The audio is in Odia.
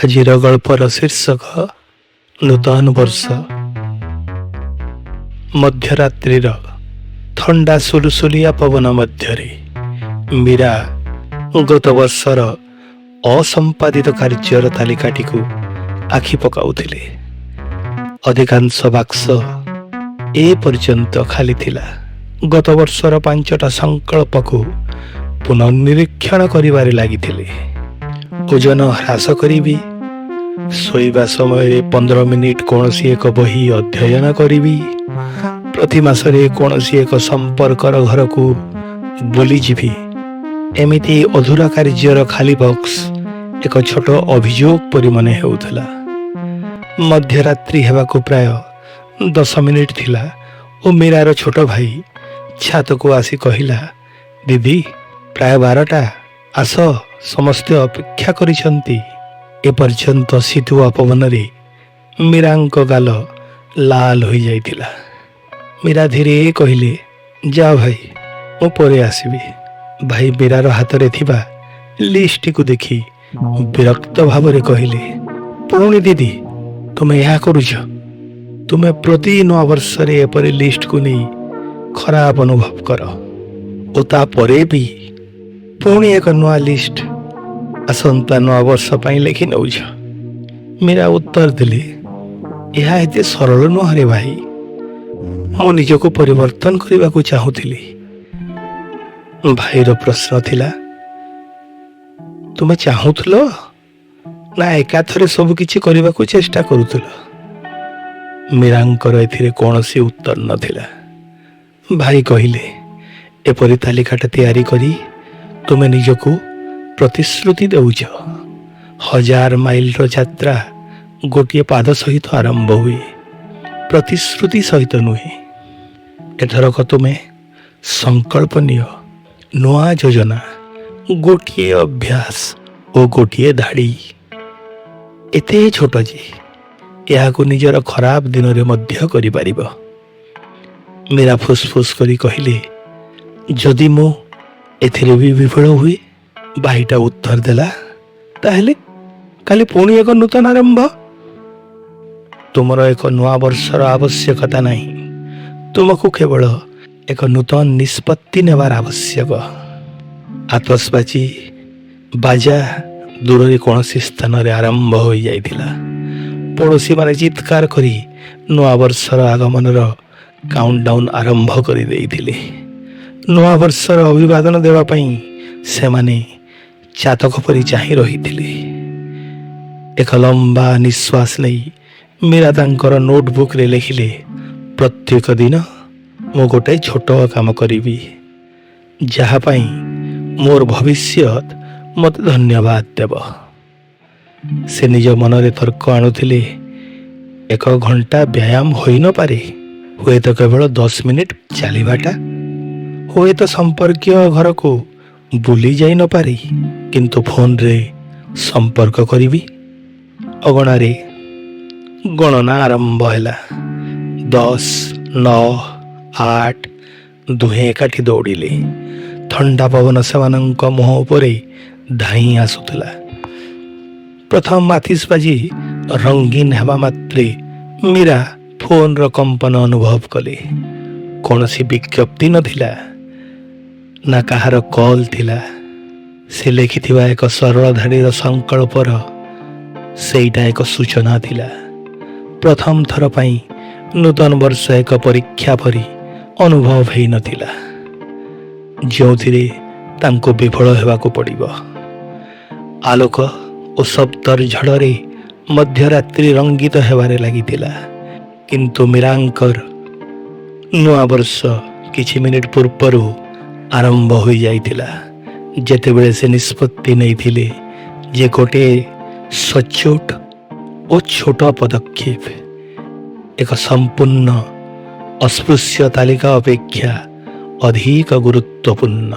ଆଜିର ଗଳ୍ପର ଶୀର୍ଷକ ନୂତନ ବର୍ଷ। ମଧ୍ୟରାତ୍ରିର ଥଣ୍ଡା ସୁଲୁସୁଲିଆ ପବନ ମଧ୍ୟରେ ମୀରା ଗତ ବର୍ଷର ଅସମ୍ପାଦିତ କାର୍ଯ୍ୟର ତାଲିକାଟିକୁ ଆଖି ପକାଉଥିଲେ। ଅଧିକାଂଶ ବାକ୍ସ ଏ ପର୍ଯ୍ୟନ୍ତ ଖାଲି ଥିଲା। ଗତ ବର୍ଷର ପାଞ୍ଚଟା ସଂକଳ୍ପକୁ ପୁନଃନିରୀକ୍ଷଣ କରିବାରେ ଲାଗିଥିଲେ। ଓଜନ ହ୍ରାସ କରିବି, ଶୋଇବା ସମୟରେ 15 ମିନିଟ୍ କୌଣସି ଏକ ବହି ଅଧ୍ୟୟନ କରିବି, ପ୍ରତି ମାସରେ କୌଣସି ଏକ ସମ୍ପର୍କର ଘରକୁ ବୁଲିଯିବି। ଏମିତି ଅଧୁରା କାର୍ଯ୍ୟର ଖାଲି ବକ୍ସ ଏକ ଛୋଟ ଅଭିଯୋଗ ପରି ମନେ ହେଉଥିଲା। ମଧ୍ୟରାତ୍ରି ହେବାକୁ ପ୍ରାୟ 10 ମିନିଟ୍ ଥିଲା ଓ ମୀରାର ଛୋଟ ଭାଇ ଛାତକୁ ଆସି କହିଲା, "ଦିଦି, ପ୍ରାୟ 12ଟା। ଆସ, ସମସ୍ତେ ଅପେକ୍ଷା କରିଛନ୍ତି।" ଏପର୍ଯ୍ୟନ୍ତ ଶୀତୁଆ ପବନରେ ମୀରାଙ୍କ ଗାଲ ଲାଲ ହୋଇଯାଇଥିଲା। ମୀରା ଧୀରେ କହିଲେ, "ଯା ଭାଇ, ମୁଁ ପରେ ଆସିବି।" ଭାଇ ମୀରାର ହାତରେ ଥିବା ଲିଷ୍ଟଟିକୁ ଦେଖି ବିରକ୍ତ ଭାବରେ କହିଲେ, "ପୁଣି ଦିଦି, ତୁମେ ଏହା କରୁଛ? ତୁମେ ପ୍ରତି ନୂଆବର୍ଷରେ ଏପରି ଲିଷ୍ଟକୁ ନେଇ ଖରାପ ଅନୁଭବ କର ଓ ତାପରେ ବି ପୁଣି ଏକ ନୂଆ ଲିଷ୍ଟ ଆସନ୍ତା ନୂଆବର୍ଷ ପାଇଁ ଲେଖି ନେଉଛ।" ମୀରା ଉତ୍ତର ଦେଲେ, "ଏହା ଏତେ ସରଳ ନୁହଁରେ ଭାଇ। ମୁଁ ନିଜକୁ ପରିବର୍ତ୍ତନ କରିବାକୁ ଚାହୁଁଥିଲି।" ଭାଇର ପ୍ରଶ୍ନ ଥିଲା, "ତୁମେ ଚାହୁଁଥିଲ ନା ଏକାଥରେ ସବୁ କିଛି କରିବାକୁ ଚେଷ୍ଟା କରୁଥିଲ?" ମୀରାଙ୍କର ଏଥିରେ କୌଣସି ଉତ୍ତର ନଥିଲା। ଭାଇ କହିଲେ, "ଏପରି ତାଲିକାଟା ତିଆରି କରି ତୁମେ ନିଜକୁ ପ୍ରତିଶ୍ରୁତି ଦେଉଛ। 1000 ମାଇଲର ଯାତ୍ରା ଗୋଟିଏ ପାଦ ସହିତ ଆରମ୍ଭ ହୁଏ, ପ୍ରତିଶ୍ରୁତି ସହିତ ନୁହେଁ। ଏଥରକ ତୁମେ ସଂକଳ୍ପ ନିଅ, ନୂଆ ଯୋଜନା, ଗୋଟିଏ ଅଭ୍ୟାସ ଓ ଗୋଟିଏ ଧାଡ଼ି, ଏତେ ଛୋଟ ଯେ ଏହାକୁ ନିଜର ଖରାପ ଦିନରେ ମଧ୍ୟ କରିପାରିବ।" ମୀରା ଫୁସଫୁସ କରି କହିଲେ, "ଯଦି ମୁଁ ଏଥିରେ ବି ବିଫଳ ହୁଏ?" ଭାଇଟା ଉତ୍ତର ଦେଲା, "ତାହେଲେ କାଲି ପୁଣି ଏକ ନୂତନ ଆରମ୍ଭ। ତୁମର ଏକ ନୂଆ ବର୍ଷର ଆବଶ୍ୟକତା ନାହିଁ। ତୁମକୁ କେବଳ ଏକ ନୂତନ ନିଷ୍ପତ୍ତି ନେବାର ଆବଶ୍ୟକ।" ଆତସବାଜି ବାଜା ଦୂରରେ କୌଣସି ସ୍ଥାନରେ ଆରମ୍ଭ ହୋଇଯାଇଥିଲା। ପଡ଼ୋଶୀମାନେ ଚିତ୍କାର କରି ନୂଆବର୍ଷର ଆଗମନର କାଉଣ୍ଟଡାଉନ୍ ଆରମ୍ଭ କରିଦେଇଥିଲେ। ନୂଆବର୍ଷର ଅଭିବାଦନ ଦେବା ପାଇଁ ସେମାନେ ଚାତକ ପରି ଚାହିଁ ରହିଥିଲେ। ଏକ ଲମ୍ବା ନିଶ୍ୱାସ ନେଇ ମୀରା ତାଙ୍କର ନୋଟବୁକ୍ରେ ଲେଖିଲେ, "ପ୍ରତ୍ୟେକ ଦିନ ମୁଁ ଗୋଟେ ଛୋଟ କାମ କରିବି, ଯାହା ପାଇଁ ମୋର ଭବିଷ୍ୟତ ମୋତେ ଧନ୍ୟବାଦ ଦେବ।" ସେ ନିଜ ମନରେ ତର୍କ ଆଣୁଥିଲେ, ଏକ ଘଣ୍ଟା ବ୍ୟାୟାମ ହୋଇନପାରେ, ହୁଏତ କେବଳ 10 ମିନିଟ୍ ଚାଲିବାଟା, ହୁଏତ ସମ୍ପର୍କୀୟ ଘରକୁ ବୁଲି ଯାଇ ନପାରେ, କିନ୍ତୁ ଫୋନରେ ସମ୍ପର୍କ କରିବି। ଅଗଣାରେ ଗଣନା ଆରମ୍ଭ ହେଲା। 10, 9, 8। ଦୁହେଁ ଏକାଠି ଦୌଡ଼ିଲେ। ଥଣ୍ଡା ପବନ ସେମାନଙ୍କ ମୁହଁ ଉପରେ ଧାଇଁ ଆସୁଥିଲା। ପ୍ରଥମ ଆତିଶବାଜି ରଙ୍ଗୀନ ହେବା ମାତ୍ରେ ମୀରା ଫୋନର କମ୍ପନ ଅନୁଭବ କଲେ। କୌଣସି ବିଜ୍ଞପ୍ତି ନଥିଲା, ନା କାହାର କଲ୍ ଥିଲା। ସେ ଲେଖିଥିବା ଏକ ସରଳ ଧାଡ଼ିର ସଂକଳ୍ପର ସେଇଟା ଏକ ସୂଚନା ଥିଲା। ପ୍ରଥମ ଥର ପାଇଁ ନୂତନ ବର୍ଷ ଏକ ପରୀକ୍ଷା ପରି ଅନୁଭବ ହେଇନଥିଲା, ଯେଉଁଥିରେ ତାଙ୍କୁ ବିଫଳ ହେବାକୁ ପଡ଼ିବ। ଆଲୋକ ଓ ଶବ୍ଦର ଝଡ଼ରେ ମଧ୍ୟରାତ୍ରି ରଙ୍ଗିତ ହେବାରେ ଲାଗିଥିଲା, କିନ୍ତୁ ମୀରାଙ୍କର ନୂଆବର୍ଷ କିଛି ମିନିଟ୍ ପୂର୍ବରୁ ଆରମ୍ଭ ହୋଇଯାଇଥିଲା, ଯେତେବେଳେ ସେ ନିଷ୍ପତ୍ତି ନେଇଥିଲେ ଯେ ଗୋଟିଏ ସଚ୍ଚୋଟ ଓ ଛୋଟ ପଦକ୍ଷେପ ଏକ ସମ୍ପୂର୍ଣ୍ଣ ଅସ୍ପୃଶ୍ୟ ତାଲିକା ଅପେକ୍ଷା ଅଧିକ ଗୁରୁତ୍ୱପୂର୍ଣ୍ଣ।